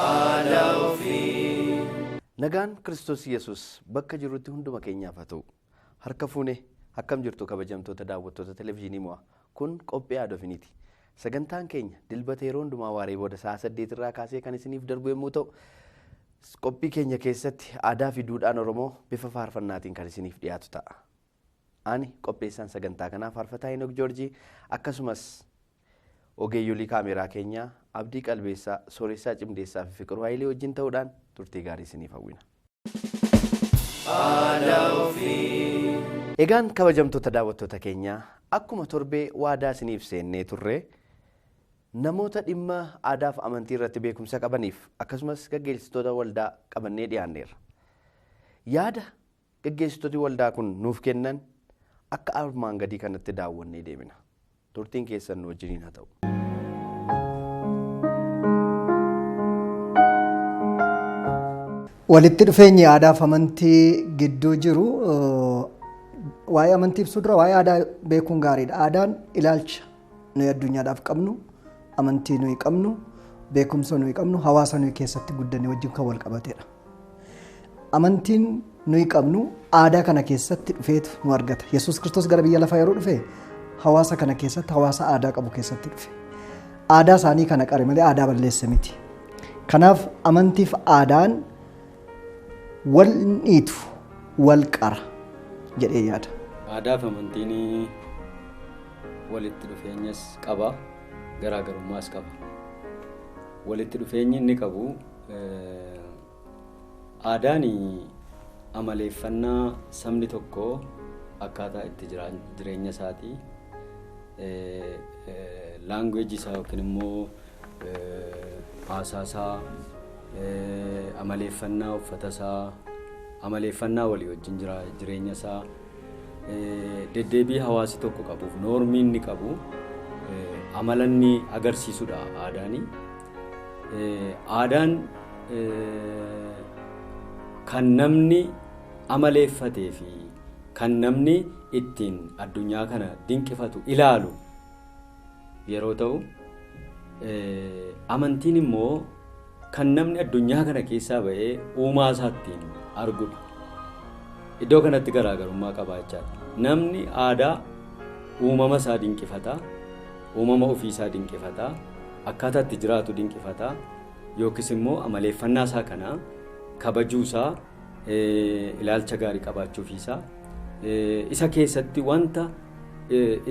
Aadaa ofii. Nagaan Kiristoos Yesuus bakka jirrutti hunduma keenyaaf haa ta'u. Harka fuune, akkam jirtu kabajamtoota daawwattoota televizyiinii Mo'aa? Kun qophii aadaa ofiiniiti. Sagantaan keenya Dilbata yeroo hundumaa waaree booda sa'a 8 irraa kaasee kan isiniif darbu yommuu ta'u, qophii keenya keessatti aadaa fi duudhaan Oromoo bifa faarfannaatiin kan isiniif dhiyaatu ta'a. Ani qopheessaan sagantaa kanaa Faarfataa Henook Joorjii, akkasumas ogeeyyolii kaameeraa keenyaa Abdii Qalbeessaa, Sooressaa Cimdeessaa fi Fiqiruu Hayilee wajjin ta'uudhaan turtii gaarii isiniif hawwina. Aadaa ofii. Egaan kabajamtoota daawwattoota keenyaa, akkuma torbee waadaa isiniif seennee turre, namoota dhimma aadaaf amantii irratti beekumsa qabaniif akkasumas gaggeessitoota waldaa qabannee dhiyaanneerra. Yaada gaggeessitooti waldaa kun nuuf kennan akka armaan gadii kanatti daawwannee deemina. Turtiin keessan nu wajjiniin haa ta'u. Walitti dhufeenyi aadaaf amantii gidduu jiru, waa'ee amantii ibsuu dura waa'ee aadaa beekuun gaariidha. Aadaan ilaalcha nuyi addunyaadhaaf qabnu, amantii nuyi qabnu, beekumsa nuyi qabnu, hawaasa nuyi keessatti guddanne wajjin kan wal qabatedha. Amantiin nuyi qabnu aadaa kana keessatti dhufeetu nu argata. Yesuus Kiristoos gara biyya lafaa yeroo dhufe hawaasa kana keessatti, hawaasa aadaa qabu keessatti dhufe. Aadaa isaanii kana qare malee aadaa balleesse miti. Kanaaf amantiif aadaan wal dhiitu, wal qara jedhee yaada. Aadaa fi amantiin walitti dhufeenyas qaba, garaagarummaas qaba. Walitti dhufeenyi inni qabu, aadaan amaleeffannaa sabni tokko akkaataa itti jireenya isaatii, language isaa yookiin immoo haasaa isaa, amaleeffannaa uffata isaa, amaleeffannaa walii wajjin jireenya isaa, deddeebii hawaasi tokko qabuuf noormii inni qabu, amala inni agarsiisudha aadaani. Aadaan kan namni amaleeffatee fi kan namni ittiin addunyaa kana dinqifatu, ilaalu yeroo ta'u, amantiin immoo kan namni addunyaa kana keessaa ba'ee uumaa isaa ittiin arguudha. Iddoo kanatti garaagarummaa qabaachaadha. Namni aadaa uumama isaa dinqifata, uumama ofii isaa dinqifata, akkaataa itti jiraatu dinqifata, yookiis immoo amaleeffannaa isaa kana kabajuu isaa, ilaalcha gaarii qabaachuufii isaa, isa keessatti wanta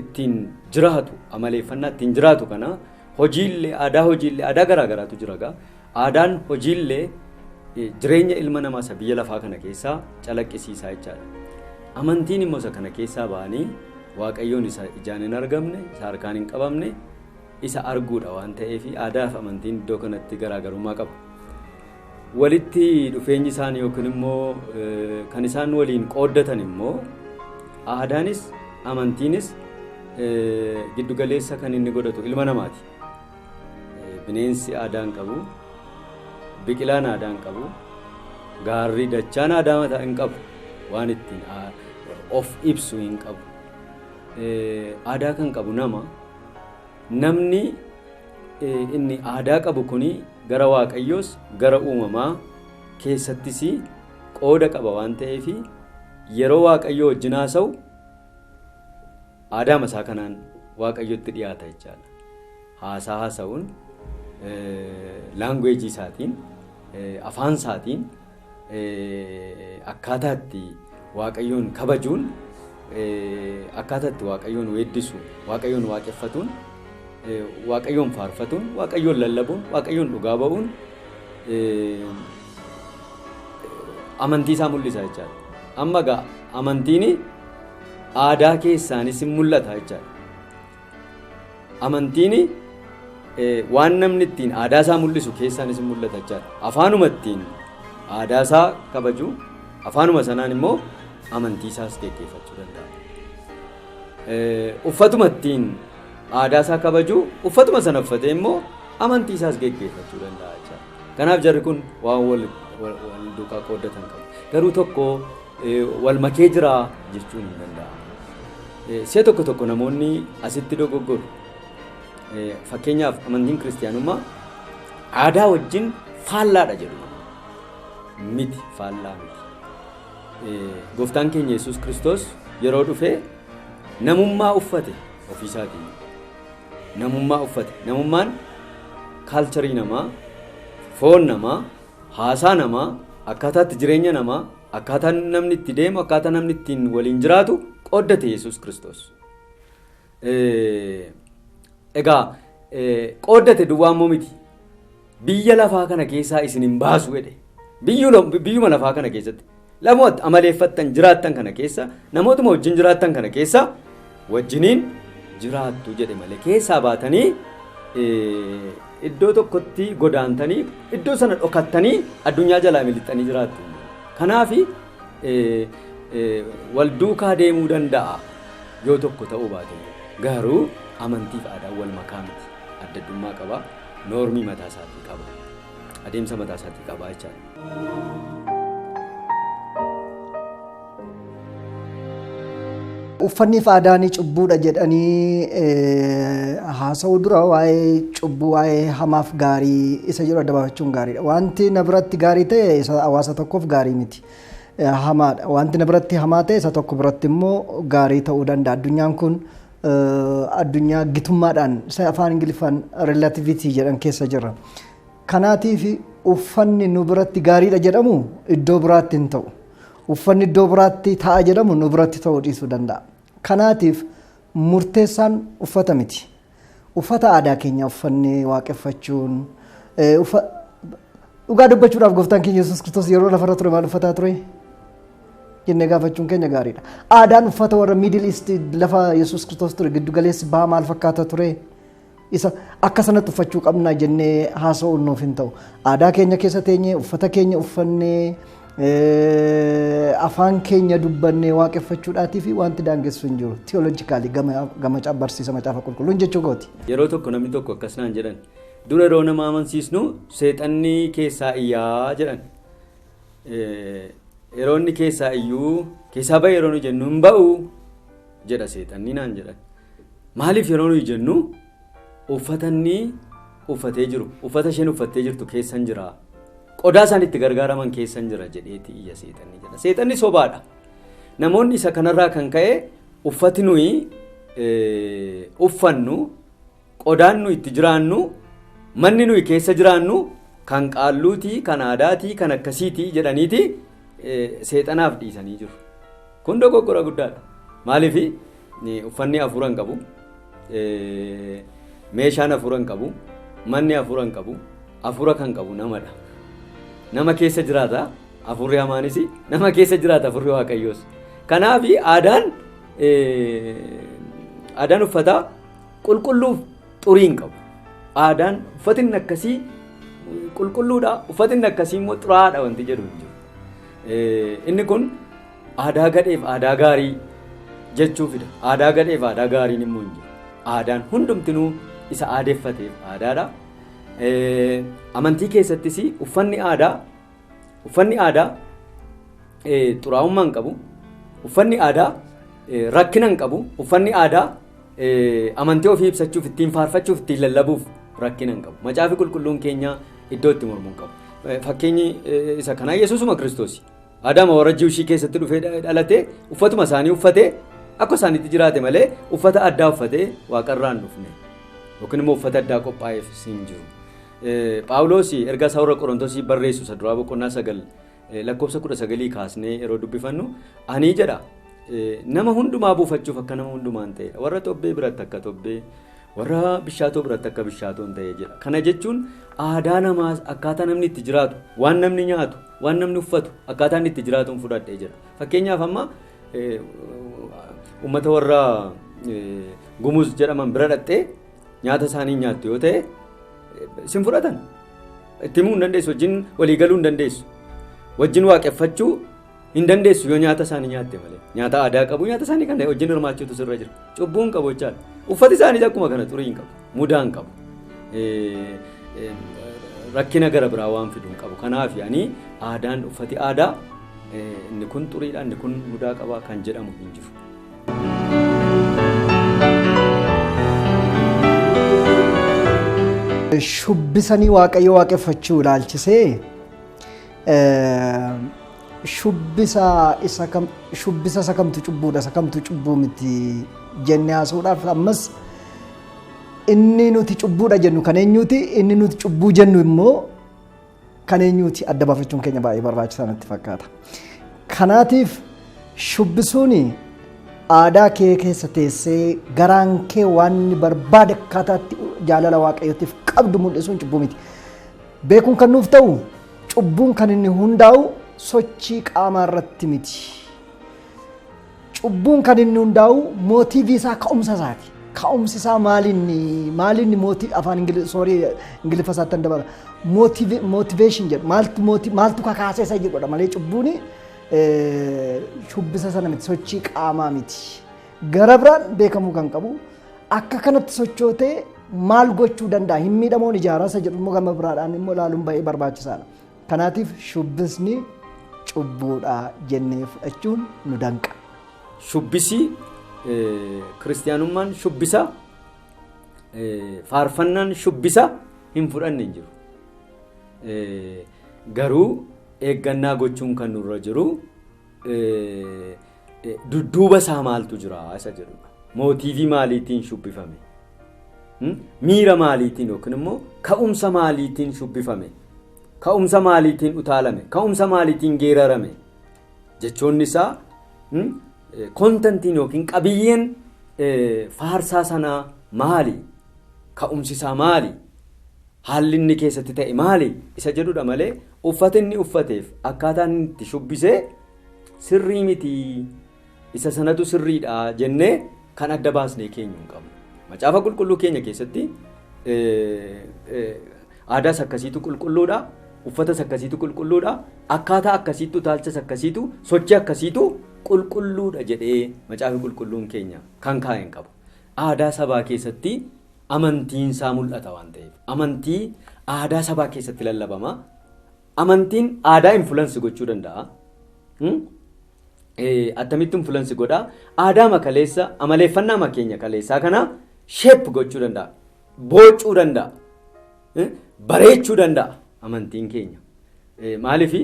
ittiin jiraatu, amaleeffannaa ittiin jiraatu kana, hojiillee, aadaa hojiillee, aadaa garaa garaatu jira gaa. Aadaan hojiillee jireenya ilma namaa isa biyya lafaa kana keessaa calaqqisiisaa jechaadha. Amantiin immoo isa kana keessaa ba'anii Waaqayyoon isa ijaan hin argamne, isa harkaan hin qabamne, isa arguudha waan ta'eef aadaa fi amantiin iddoo kanatti garaagarummaa qaba. Walitti dhufeenyi isaanii yookiin immoo kan isaan waliin qooddatan immoo, aadaanis amantiinis giddugaleessa kan inni godhatu ilma namaati. Bineensi aadaa hin qabu, biqilaan aadaa hin qabu, gaarri dachaan aadaa mataa hin qabu, waan ittiin of ibsu hin qabu. Aadaa kan qabu nama. Namni inni aadaa qabu kuni gara Waaqayyoos gara uumamaa keessattis qooda qaba waan ta'eef, yeroo Waaqayyoo wajjin haasa'u aadaa isaa kanaan Waaqayyotti dhiyaata jechaadha. Haasaa haasa'uun language isaatiin, afaan isaatiin, akkaataa itti Waaqayyoon kabajuun, akkaataa itti Waaqayyoon weeddisu, Waaqayyoon waaqeffatuun, Waaqayyoon faarfatuun, Waaqayyoon lallabuun, Waaqayyoon dhugaa ba'uun amantii isaa mul'isa jechaadha. Amma egaa amantiin aadaa keessaanis hin mul'ata jechaadha. Amantiin waan namni ittiin aadaa isaa mul'isu keessaanis hin mul'ata jechaadha. Afaanuma ittiin aadaa isaa kabaju, afaanuma sanaan immoo amantii isaas geggeeffachuu danda'a. Uffatuma ittiin aadaa isaa kabaju, uffatuma sana uffatee immoo amantii isaas geggeeffachuu danda'a jechaadha. Kanaaf jarri kun waan wal duukaa qooddatan qabu. Garuu tokko wal makee jira jechuun hin danda'amu. Si'a tokko tokko namoonni asitti dogoggoru. Fakkeenyaaf, amantiin kiristiyaanummaa aadaa wajjin Faallaadha jedhu namoonni. Miti, faallaa miti. Gooftaan keenya Yesuus Kiristoos yeroo dhufee namummaa uffate ofiisaatiin. Namummaa uffate. Namummaan kaalcharii namaa, foon namaa, haasaa namaa, akkaataa itti jireenya namaa, akkaataa namni itti deemu, akkaataa namni ittiin waliin jiraatu qooddate Yesuus Kiristoos. Egaa qooddate duwwaa immoo miti. Biyya lafaa kana keessaa isin hin baasu jedhe. Biyyuma lafaa kana keessatti. Lamoota amaleeffattan jiraattan kana keessa, namootuma wajjin jiraattan kana keessa wajjiniin jiraattu jedhe malee keessaa baatanii iddoo tokkotti godaantanii iddoo sana dhokattanii addunyaa jalaa miliqxanii jiraattu. Kanaaf wal duukaa deemuu danda'a yoo tokko ta'uu baate. Garuu amantiif aadaan wal makaa miti. Adda addummaa qaba. Noormii mataa isaatii qaba. Adeemsa mataa isaatii qaba jechaadha. Uffanni fi aadaan cubbuudha jedhanii haasa'uu dura waa'ee cubbuu, waa'ee hamaaf gaarii isa jedhu adda baafachuun gaariidha. Wanti na biratti gaarii ta'e isa hawaasa tokkoof gaarii miti. Hamaadha. Wanti na biratti hamaa ta'e isa tokko biratti immoo gaarii ta'uu danda'a. Addunyaan kun addunyaa gitummaadhaan isa afaan Ingiliffaan relativity jedhan keessa jirra. Kanaatiif uffanni nu biratti gaariidha jedhamu iddoo biraatti hin ta'u. Uffanni iddoo biraatti ta'a jedhamu nu biratti ta'uu dhiisuu danda'a. Kanaatiif murteessaan uffata miti. Uffata aadaa keenya uffannee waaqeffachuun, dhugaa dubbachuudhaaf gooftaan keenya Yesuus Kiristoos yeroo lafarra ture maal uffataa ture? Jennee gaafachuun keenya gaariidha. Aadaan uffata warra Middle East lafa Yesuus Kiristoos ture giddu galeessi bahaa maal fakkaata ture? Isa akka sanatti uffachuu qabna jennee haasa'uun nuuf hin ta'u. Aadaa keenya keessa teenyee uffata keenya uffannee afaan keenya dubbannee waaqeffachuudhaatii fi wanti daangessu hin jiru. Tiyoolojikaali gama barsiisa macaafa qulqulluun jechuu kooti. Yeroo tokko namni tokko akkas naan jedhan. Dura yeroo nama amansiisnu seexanni keessaa iyyaa jedhan. Yeroo inni keessaa iyyuu keessaa bahe yeroo nuyi jennu hin ba'u jedha seexanni naan jedhan. Maaliif yeroo nuyi jennu uffatanni uffatee jiru, uffata isheen uffattee jirtu keessan jira, qodaa isaan itti gargaaraman keessan jira jedheeti iyya seexanni jedha. Seexanni sobaadha. Namoonni isa kanarraa kan ka'e uffati nuyi uffannu, qodaan nuyi itti jiraannu, manni nuyi keessa jiraannu kan qaalluutii, kan aadaatii, kan akkasiitii jedhaniiti seexanaaf dhiisanii jiru. Kun dogoggora guddaadha. Maaliif uffanni hafuura hin qabu, meeshaan hafuura hin qabu, manni hafuura hin qabu, hafuura kan qabu namadha. Nama keessa jiraata hafuurri hamaanis, nama keessa jiraata hafuurri waaqayyoos. Kanaaf aadaan uffataa qulqulluuf xurii hin qabu. Aadaan uffatinni akkasii qulqulluudha, uffatinni akkasii immoo xuraa'aadha wanti jedhu hin jiru. Inni kun aadaa gadheef aadaa gaarii jechuu fida. Aadaa gadheef aadaa gaariin immoo hin jiru. Aadaan hundumtinuu isa aadeeffateef aadaadha. Amantii keessattis uffanni aadaa xuraa'ummaa hin qabu. Uffanni aadaa rakkina hin qabu. Uffanni aadaa amantii ofii ibsachuuf, ittiin faarfachuuf, ittiin lallabuuf rakkina hin qabu. Macaafi qulqulluun keenya iddoo itti mormuu hin qabu. Fakkeenyi isa kanaa Yesuusuma Kiristoos. Aadaama warra Jiwushii keessatti dhufee dhalatee uffatuma isaanii uffatee akka isaaniitti jiraate malee uffata addaa uffatee waaqarraa hin dhufne. Yookiin immoo uffata addaa qophaa'eef hin jiru. Phaawulos ergaa isaa warra Qorontosii barreessu isa duraa boqonnaa 9 lakkoofsa 19 kaasnee yeroo dubbifannu ani jedha nama hundumaa buufachuuf akka nama hundumaa hin ta'edha. Warra xobbee biratti akka xobbee, warra bishaatoo biratti akka bishaatoo hin ta'e jedha. Kana jechuun aadaa namaa akkaataa namni itti jiraatu, waan namni nyaatu, waan namni uffatu akkaataa inni itti jiraatu hin fudhadhee jedha. Fakkeenyaaf amma uummata warra Gumuz jedhaman bira dhaqxee nyaata isaanii nyaattu yoo ta'e sin fudhatan. Itti himuu hin dandeessu, wajjin walii galuu hin dandeessu. Wajjin waaqeffachuu hin dandeessu yoo nyaata isaanii nyaatte malee. Nyaata aadaa qabu, nyaata isaanii kana wajjin hirmaachuutu sirra jira. Cubbuu hin qabu jechaadha. Uffati isaaniis akkuma kana xurii hin qabu, mudaa hin qabu. Rakkina gara biraa waan fidu hin qabu. Kanaaf ani aadaan uffati aadaa inni kun xuriidha, inni kun mudaa qaba kan jedhamu hin jiru. Shubbisanii Waaqayyo waaqeffachuu ilaalchisee shubbisa isa kam shubbisa isa kamtu cubbuudha isa kamtu cubbuu miti jennee haasa'uudhaaf ammas inni nuti cubbuudha jennu kan eenyuuti, inni nuti cubbuu jennu immoo kan eenyuuti adda baafachuun keenya baay'ee barbaachisaa natti fakkaata. Kanaatiif shubbisuun aadaa kee keessa teessee garaan kee waan inni barbaade akkaataatti jaalala Waaqayyootiif qabdu mul'isuun cubbuu miti. Beekuun kan nuuf ta'u cubbuun kan inni hundaa'u sochii qaamaa irratti miti. Cubbuun kan inni hundaa'u mootiivii isaa, ka'umsa isaati. Ka'umsi isaa maalinni maalinni mootii afaan Ingiliffa isaatti kan dabala. Motivation jedhu, maaltu maaltu kakaasee isa jedhudha malee cubbuun shubbisa sana miti, sochii qaamaa miti. Gara biraan beekamuu kan qabu akka kanatti sochootee maal gochuu danda'a, hin miidhamoon ijaaraa isa jedhu immoo gama biraadhaan immoo ilaaluun baay'ee barbaachisaadha. Kanaatiif shubbisni cubbuudha jennee fudhachuun nu danqa. Shubbisi, kiristiyaanummaan shubbisa, faarfannaan shubbisa hin fudhanne hin jiru. Garuu eeggannaa gochuun kan nurra jiru dudduuba isaa maaltu jira isa jedhudha. Mootiivii maaliitiin shubbifame? Miira maaliitiin yookiin immoo ka'umsa maaliitiin shubbifame? Ka'umsa maaliitiin utaalame? Ka'umsa maaliitiin geerarame? Jechoonni isaa, contentiin yookiin qabiyyeen faarsaa sanaa maali? Ka'umsi isaa maali? Haalli inni keessatti ta'e maali? Isa jedhudha malee uffata inni uffateef akkaataan inni itti shubbisee sirrii miti, isa sanatu sirriidha jennee kan adda baasnee keenyu hin qabnu. Macaafa qulqulluu keenya keessatti aadaas akkasiitu qulqulluudha, uffatas akkasiitu qulqulluudha, akkaataa akkasiitu, utaalchas akkasiitu, sochii akkasiitu qulqulluudha jedhee macaafi qulqulluun keenya kan kaa'e hin qabu. Aadaa sabaa keessatti amantiin isaa mul'ata waan ta'eef, amantii aadaa sabaa keessatti lallabama. Amantiin aadaa influence gochuu danda'a. Attamitti influence godhaa? Aadaa makaleessa, amaleeffannaa makeenya kaleessaa kana shape gochuu danda'a. Boocuu danda'a. Bareechuu danda'a amantiin keenya. Maaliif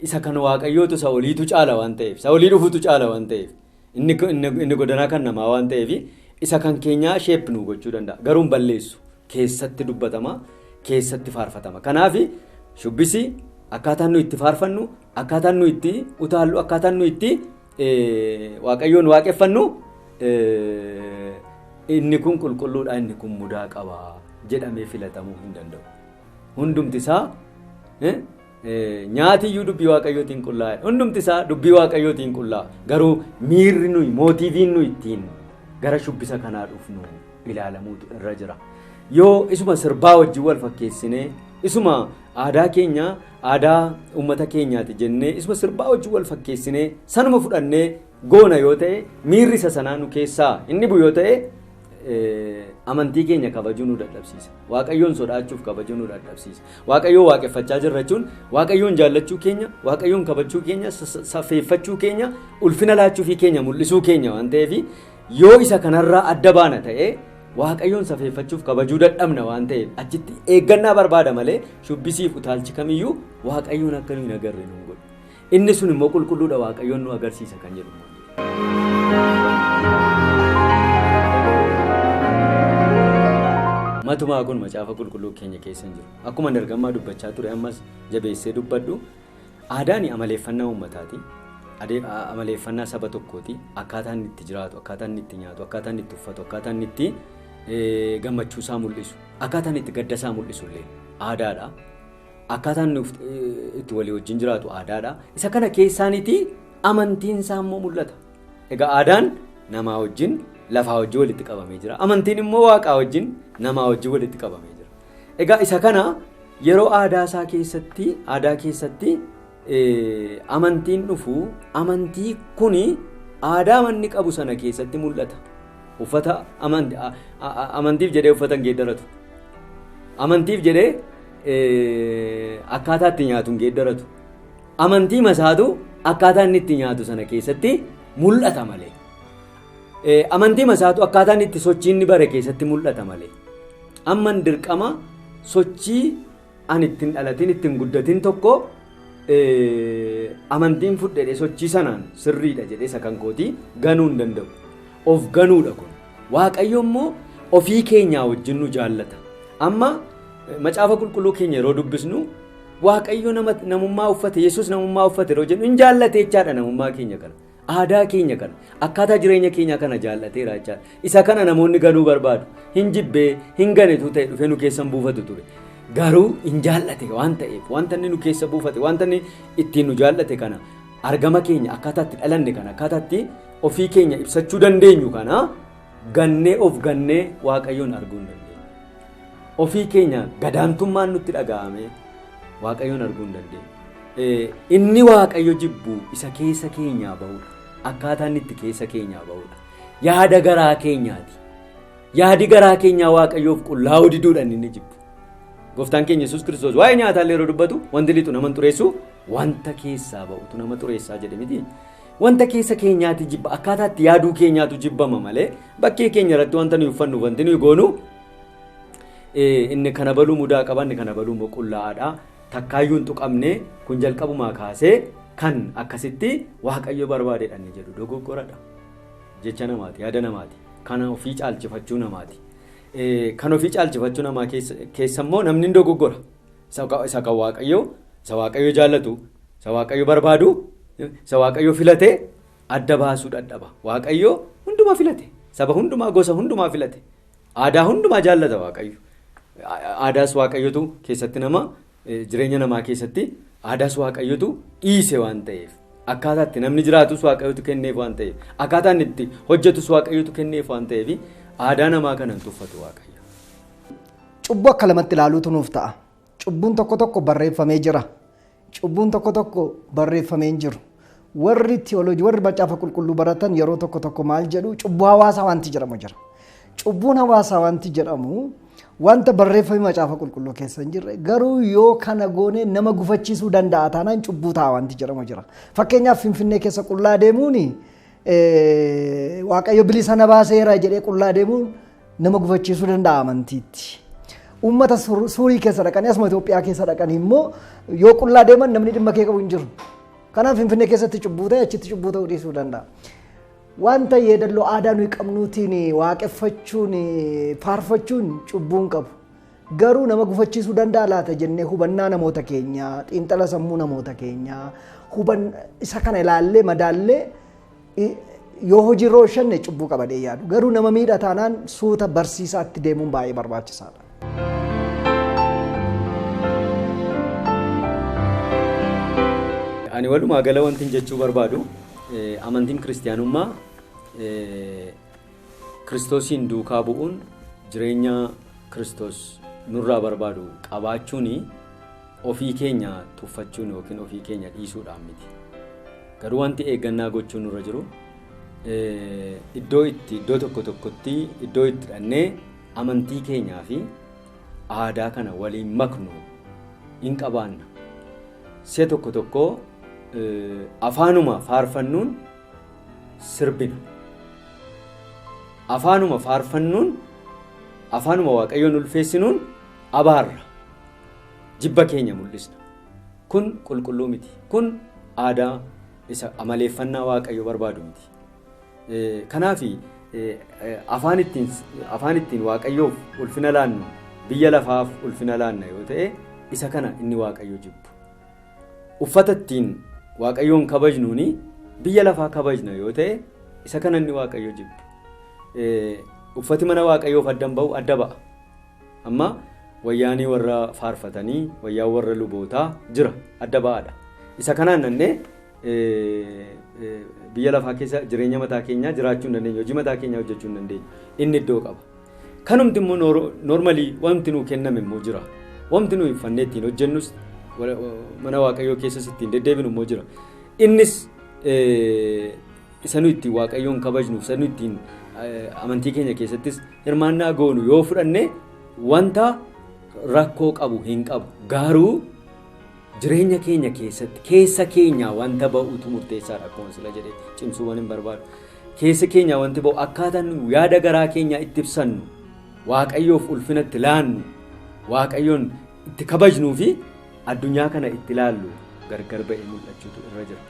isa kan Waaqayyootu isa oliitu caala waan ta'eef, isa olii dhufutu caala waan ta'eef, inni godanaa kan namaa waan ta'eef isa kan keenyaa shape nu gochuu danda'a. Garuu hin balleessu. Keessatti dubbatama, keessatti faarfatama. Kanaaf shubbisi, akkaataan nu itti faarfannu, akkaataan nu itti utaallu, akkaataan nu itti Waaqayyoon waaqeffannu, inni kun qulqulluudha, inni kun mudaa qaba jedhamee filatamuu hin danda'u. Hundumti isaa, nyaati iyyuu dubbii Waaqayyootiin qullaa'e. Hundumti isaa dubbii Waaqayyootiin qullaa'a. Garuu miirri nuyi, mootiiviin nuyi ittiin gara shubbisa kanaa dhufnu ilaalamuutu irra jira. Yoo isuma sirbaa wajjin wal fakkeessinee, isuma aadaa keenya, aadaa uummata keenyaati jennee isuma sirbaa wajjin wal fakkeessinee sanuma fudhannee goona yoo ta'e, miirri isa sanaa nu keessaa inni bu'u yoo ta'e, amantii keenya kabajuu nu dadhabsiisa. Waaqayyoon sodaachuuf kabajuu nu dadhabsiisa. Waaqayyoon waaqeffachaa jirra jechuun Waaqayyoon jaallachuu keenya, Waaqayyoon kabajuu keenya, safeeffachuu keenya, ulfina laachuu keenya mul'isuu keenya waan ta'eef, yoo isa kanarraa adda baana ta'e Waaqayyoon safeeffachuuf kabajuu dadhabna waan ta'eef achitti eeggannaa barbaada malee shubbisiif utaalchi kamiyyuu Waaqayyoon akka nu hin agarre nu godhu. Inni sun immoo qulqulluudha, Waaqayyoon nu agarsiisa kan jedhu. Matumaa kun macaafa qulqulluu keenya keessa hin jiru. Akkuma dargammaa dubbachaa ture, ammas jabeessee dubbadhu, aadaan amaleeffannaa uummataati. Amaleeffannaa saba tokkooti. Akkaataa inni itti jiraatu, akkaataa inni itti nyaatu, akkaataa inni itti uffatu, akkaataa inni itti gammachuu isaa mul'isu, akkaataa inni itti gadda isaa mul'isu illee aadaadha. Akkaataa inni itti walii wajjin jiraatu aadaadha. Isa kana keessaaniiti amantiin isaa immoo mul'ata. Egaa aadaan namaa wajjin, lafaa wajjin walitti qabamee jira. Amantiin immoo waaqaa wajjin, namaa wajjin walitti qabamee jira. Egaa isa kana yeroo aadaa isaa keessatti, aadaa keessatti amantiin dhufu, amantii kuni aadaa manni qabu sana keessatti mul'ata. Uffata amantiif jedhee uffata hin geeddaratu. Amantiif jedhee akkaataa itti nyaatu hin geeddaratu. Amantii masaatu akkaataa inni itti nyaatu sana keessatti mul'ata malee. Amantii masaatu akkaataa inni itti sochii inni bare keessatti mul'ata malee. Amman dirqama Sochii ani ittiin dhalatin ittiin guddatin tokko amantiin fudhadhee sochii sanaan sirriidha jedhee isa kan kootii ganuu hin danda'u. Of ganuudha kun. Waaqayyo immoo ofii keenyaa wajjin nu jaallata. Amma macaafa qulqulluu keenya yeroo dubbisnu Waaqayyo namummaa uffate, Yesuus namummaa uffate yeroo jennu hin jaallate jechaadha namummaa keenya kana. Aadaa keenya kana, akkaataa jireenya keenyaa kana jaallateera jechaadha. Isa kana namoonni ganuu barbaadu. Hin jibbee, hin ganetu ta'e dhufee nu keessan buufatu ture. Garuu hin jaallate waan ta'eef, wanta inni nu keessa buufate, wanta inni ittiin nu jaallate kana, argama keenya akkaataa itti dhalanne kana, akkaataa itti ofii keenya ibsachuu dandeenyu kana gannee of gannee Waaqayyoon arguu hin dandeenyu. Ofii keenya gadaantummaan nutti dhaga'ame Waaqayyoon arguu hin dandeenyu. Inni Waaqayyo jibbu isa keessa keenyaa bahudha. Akkaataa inni itti keessa keenyaa bahudha. Yaada garaa keenyaati. Yaadi garaa keenyaa Waaqayyoof qullaa'uu diduudhaan inni jibbu. Gooftaan keenya Yesuus Kiristoos waa'ee nyaataallee yeroo dubbatu wanti lixu nama hin xureessu, wanta keessaa ba'utu nama xureessaa jedhe miti. Wanta keessa keenyaati jibba, akkaataa itti yaaduu keenyaatu jibbama malee bakkee keenya irratti wanta nuyi uffannu, wanti nuyi goonu inni kana baluu mudaa qaba, inni kana baluu immoo qullaa'aadha. Takkaayyuu hin tuqamne kun jalqabumaa kaasee kan akkasitti Waaqayyo barbaadedha inni jedhu dogoggoradha. Jecha namaati, yaada namaati. Kana ofii caalchifachuu namaati. Kan ofii caalchifachuu namaa keessa immoo namni hin dogoggora. Isa kan Waaqayyoo, isa Waaqayyo jaallatu, isa Waaqayyo barbaadu, isa Waaqayyo filate adda baasuu dadhaba. Waaqayyo hundumaa filate. Saba hundumaa, gosa hundumaa filate. Aadaa hundumaa jaallata Waaqayyo. Aadaas Waaqayyotu keessatti nama jireenya namaa keessatti aadaas Waaqayyotu dhiise waan ta'eef. Akkaataa itti namni jiraatus Waaqayyotu kenneef waan ta'eef. Akkaataa inni itti hojjetus Waaqayyotu kenneef waan ta'eef aadaa namaa kana hin tuffatu Waaqayyo. Cubbuu akka lamatti ilaaluutu nuuf ta'a. Cubbuun tokko tokko barreeffamee jira. Cubbuun tokko tokko barreeffamee hin jiru. Warri tiyooloojii, warri macaafa qulqulluu baratan yeroo tokko tokko maal jedhu, cubbuu hawaasaa wanti jedhamu jira. Cubbuun hawaasaa wanti jedhamu wanta barreeffame macaafa qulqulluu keessa hin jirre, garuu yoo kana goone nama gufachiisuu danda'a taanaan cubbuu ta'a wanti jedhamu jira. Fakkeenyaaf Finfinnee keessa qullaa deemuun, Waaqayyo bilisa na baaseera jedhee qullaa deemuun nama gufachiisuu danda'a amantiitti. Uummata suurii keessa dhaqanii, asuma Itoophiyaa keessa dhaqanii immoo yoo qullaa deeman namni dhimma kee qabu hin jiru. Kanaaf Finfinnee keessatti cubbuu ta'e achitti cubbuu ta'uu dhiisuu danda'a. Wanta yeedalloo aadaa nuyi qabnuutiin waaqeffachuun, faarfachuun cubbuu hin qabu. Garuu nama gufachiisuu danda'a laata jennee hubannaa namoota keenyaa, xiinxala sammuu namoota keenyaa, isa kana ilaallee madaallee yoo hojiirra oolchanne cubbuu qabadee yaadu. Garuu nama miidha taanaan suuta barsiisaatti deemuun baay'ee barbaachisaadha. Ani walumaa gala wanti jechuu barbaadu, amantiin kiristiyaanummaa Kiristoosiin duukaa bu'uun, jireenya Kiristoos nurraa barbaadu qabaachuun ofii keenya tuffachuun yookiin ofii keenya dhiisuudhaan miti. Garuu wanti eeggannaa gochuun nurra jiru, iddoo tokko tokkotti iddoo itti dhannee amantii keenyaa fi aadaa kana waliin maknu hin qabaanna. Si'a tokko tokko afaanuma faarfannuun sirbina. Afaanuma faarfannuun, afaanuma Waaqayyoon ulfeessinuun abaarra. Jibba keenya mul'isna. Kun qulqulluu miti. Kun aadaa isa amaleeffannaa Waaqayyo barbaadu miti. Kanaaf afaan ittiin Waaqayyoof ulfina laannu biyya lafaaf ulfina laanna yoo ta'e, isa kana inni Waaqayyo jibbu. Uffata ittiin Waaqayyoon kabajnuuni biyya lafaa kabajna yoo ta'e, isa kana inni Waaqayyo jibbu. Uffati mana Waaqayyoof adda hin ba'u, adda ba'a. Amma wayyaanii warra faarfatanii, wayyaan warra lubootaa jira, adda ba'aadha. Isa kanaan nannee biyya lafaa keessa jireenya mataa keenyaa jiraachuu hin dandeenyu, hojii mataa keenyaa hojjechuu hin dandeenyu. Inni iddoo qaba. Kanumti immoo normally wanti nuu kenname immoo jira. Wanti nuyi uffannee ittiin hojjennus, mana Waaqayyoo keessas ittiin deddeebinu immoo jira. Innis isa nuyi ittiin Waaqayyoon kabajnu, isa nuyi ittiin amantii keenya keessattis hirmaannaa goonu yoo fudhanne wanta rakkoo qabu hin qabu. Garuu jireenya keenya keessatti keessa keenyaa wanta ba'utu murteessaadha, akkuma sila jedhee cimsuu waan hin barbaadu. Keessa keenyaa wanti ba'u, akkaataa nu yaada garaa keenyaa itti ibsannu, Waaqayyoof ulfina itti laannu, Waaqayyoon itti kabajnuu fi addunyaa kana itti ilaallu gargar ba'ee mul'achuutu irra jira.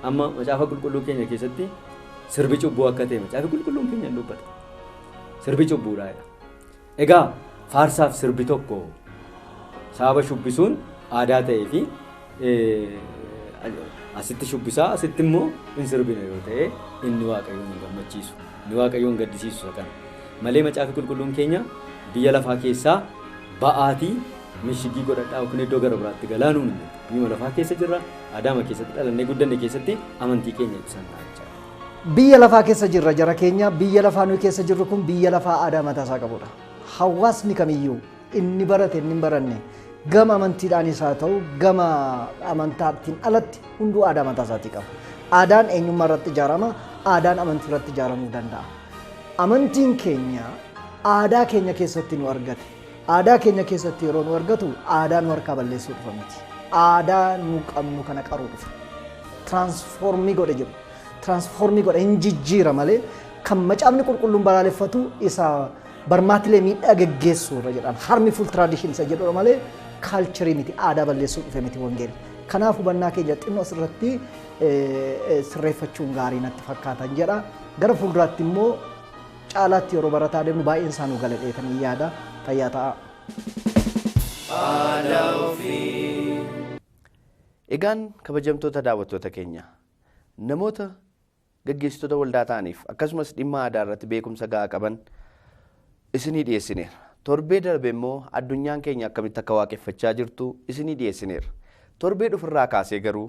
Amma macaafa qulqulluu keenya keessatti sirbi cubbuu akka ta'e macaafa qulqulluun keenya hin dubbata. Sirbi cubbuudha. Egaa faarsaaf sirbi tokko sababa shubbisuun aadaa ta'ee fi asitti shubbisaa asitti immoo hin sirbine yoo ta'e inni Waaqayyoon hin gammachiisu. Inni Waaqayyoon gaddisiisu isa kana. Malee macaafi qulqulluun keenya biyya lafaa keessaa ba'aatii mishigii godhadhaa yookiin iddoo gara biraatti galaanuun hin jiru. Biyya lafaa keessa jirra, aadaama keessatti dhalannee guddanne keessatti amantii keenya ibsannaa jechaadha. Biyya lafaa keessa jirra jara keenya, biyya lafaa nuyi keessa jirru kun biyya lafaa aadaa mataa isaa qabudha. Hawaasni kamiyyuu inni barate inni hin baranne gama amantiidhaanis haa ta'u gama amantaatiin alatti hunduu aadaa mataa isaatii qaba. Aadaan eenyummaa irratti ijaarama, aadaan amantii irratti ijaaramuu danda'a. Amantiin keenya aadaa keenya keessatti nu argate. Aadaa keenya keessatti yeroo nu argatu aadaa nu harkaa balleessuu dhufa miti. Aadaa nu qabnu kana qaruu dhufa. Transform godhe jedhu. Transform godhe hin jijjiira malee kan macaafni qulqulluun balaaleffatu isa barmaatilee miidhaa geggeessuu irra jedhan. Harmful tradition isa jedhudha malee culture miti, aadaa balleessuu dhufe miti wangeelli. Kanaaf hubannaa keenya xinnoo asirratti sirreeffachuun gaarii natti fakkaatan jedha. Gara fuulduraatti immoo caalaatti yeroo barataa deemnu baay'een isaa nu gala dheetanii yaada fayyaa ta'a. Egaan kabajamtoota daawwattoota keenya namoota gaggeessitoota waldaa ta'aniif akkasumas dhimma aadaa irratti beekumsa gahaa qaban isinii dhiyeessineera. Torbee darbe immoo addunyaan keenya akkamitti akka waaqeffachaa jirtu isinii dhiyeessineera. Torbee dhufurraa kaasee garuu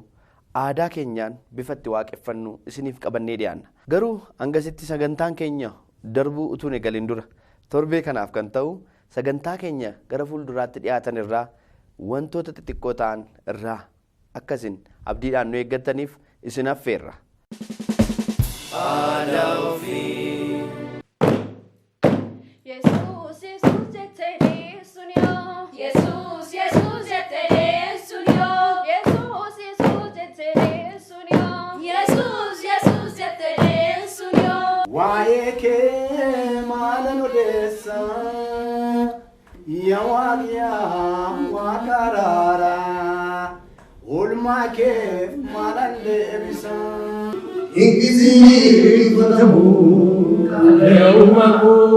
aadaa keenyaan bifa itti waaqeffannu isiniif qabannee dhiyaanna. Garuu hangasitti sagantaan keenya darbuu utuu hin eegalin dura torbee kanaaf kan ta'u sagantaa keenya gara fuulduraatti dhiyaatan irraa wantoota xixiqqoo ta'an irraa akkasin abdiidhaan nu eeggataniif isin affeerra. Yesus, Yesus jettanii sun yoo. Yesus, Yesus jettanii sun yoo. Yesus, Yesus jettanii sun yoo. Yesus, Yesus jettanii sun yoo. Waa'ee kee maalan odeessa yaa Waaqaa Waaqa araaraa oolmaa keef maalan deebisa. Ingisiifatamu qal'eewuma koo.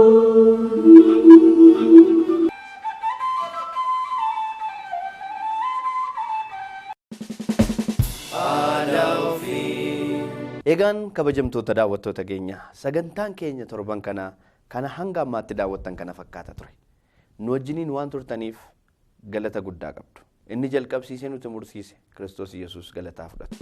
Egaan kabajamtoota daawwattoota keenya sagantaan keenya torban kana kana hanga ammaatti daawwattan kana fakkaata ture. Nu wajjiniin waan turtaniif galata guddaa qabdu. Inni jalqabsiisee nuti mursiise Kiristoos Yesuus galataa fudhatu.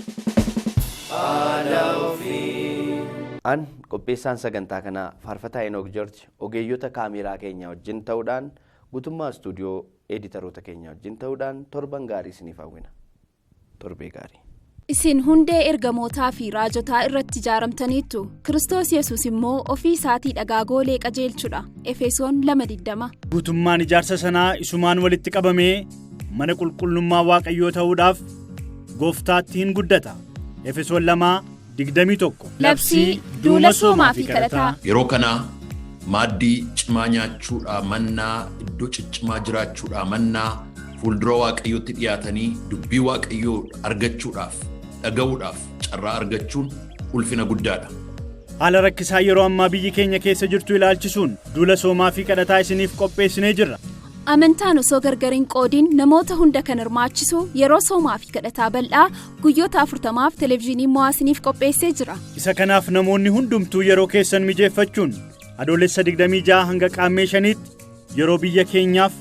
An qopheessaan sagantaa kanaa Faarfataa Enook George ogeeyyota kaameeraa keenya wajjin ta'uudhaan guutummaa istuudiyoo editaroota keenya wajjin ta'uudhaan torban gaarii isiniif hawwina. Torbee gaarii. Isin hundee ergamootaa fi raajotaa irratti ijaaramtaniittu. Kiristoos Yesuus immoo ofii isaatii dhagaa goolee qajeelchudha. Efesoon 2:20. Guutummaan ijaarsa sanaa isumaan walitti qabamee mana qulqullummaa Waaqayyoo ta'uudhaaf gooftaatti hin guddata. Efesoon 2:21. Labsii duula soomaa fi kadhataa. Yeroo kana maaddii cimaa nyaachuudhaa mannaa iddoo ciccimaa jiraachuudhaa mannaa fuuldura Waaqayyootti dhiyaatanii dubbii Waaqayyoo argachuudhaaf dhaga'uudhaaf carraa argachuun ulfina guddaadha. Haala rakkisaa yeroo ammaa biyyi keenya keessa jirtu ilaalchisuun duula soomaa fi kadhataa isiniif qopheessinee jirra. Amantaan osoo gargar hin qoodin namoota hunda kan hirmaachisu yeroo soomaa fi kadhataa bal'aa guyyoota 40 televezyiinii mo'aa isiniif qopheessee jira. Isa kanaaf namoonni hundumtuu yeroo keessan mijeeffachuun adoolessa 26 hanga qaammee 5tti yeroo biyya keenyaaf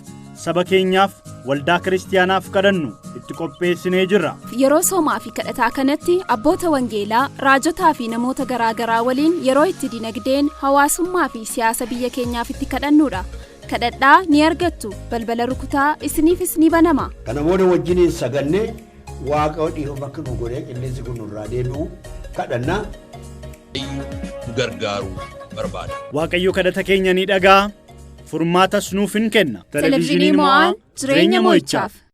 saba keenyaaf waldaa kiristiyaanaaf kadhannu itti qopheessinee jirra. Yeroo soomaa fi kadhataa kanatti abboota wangeelaa, raajotaa fi namoota garaagaraa waliin yeroo itti dinagdeen, hawaasummaa fi siyaasa biyya keenyaaf itti kadhannudha. Kadhadhaa ni argattu, balbala rukutaa isiniifis ni banama. Kana booda wajjiniin sagannee Waaqa dhiifama akka nu godhee qilleensi kun nurraa deebi'u kadhannaa. Nu gargaaruu barbaada. Waaqayyo kadhata keenya ni dhaga'a, furmaatas nuuf hin kenna. Televezyiinii mo'aan jireenya mo'ichaaf.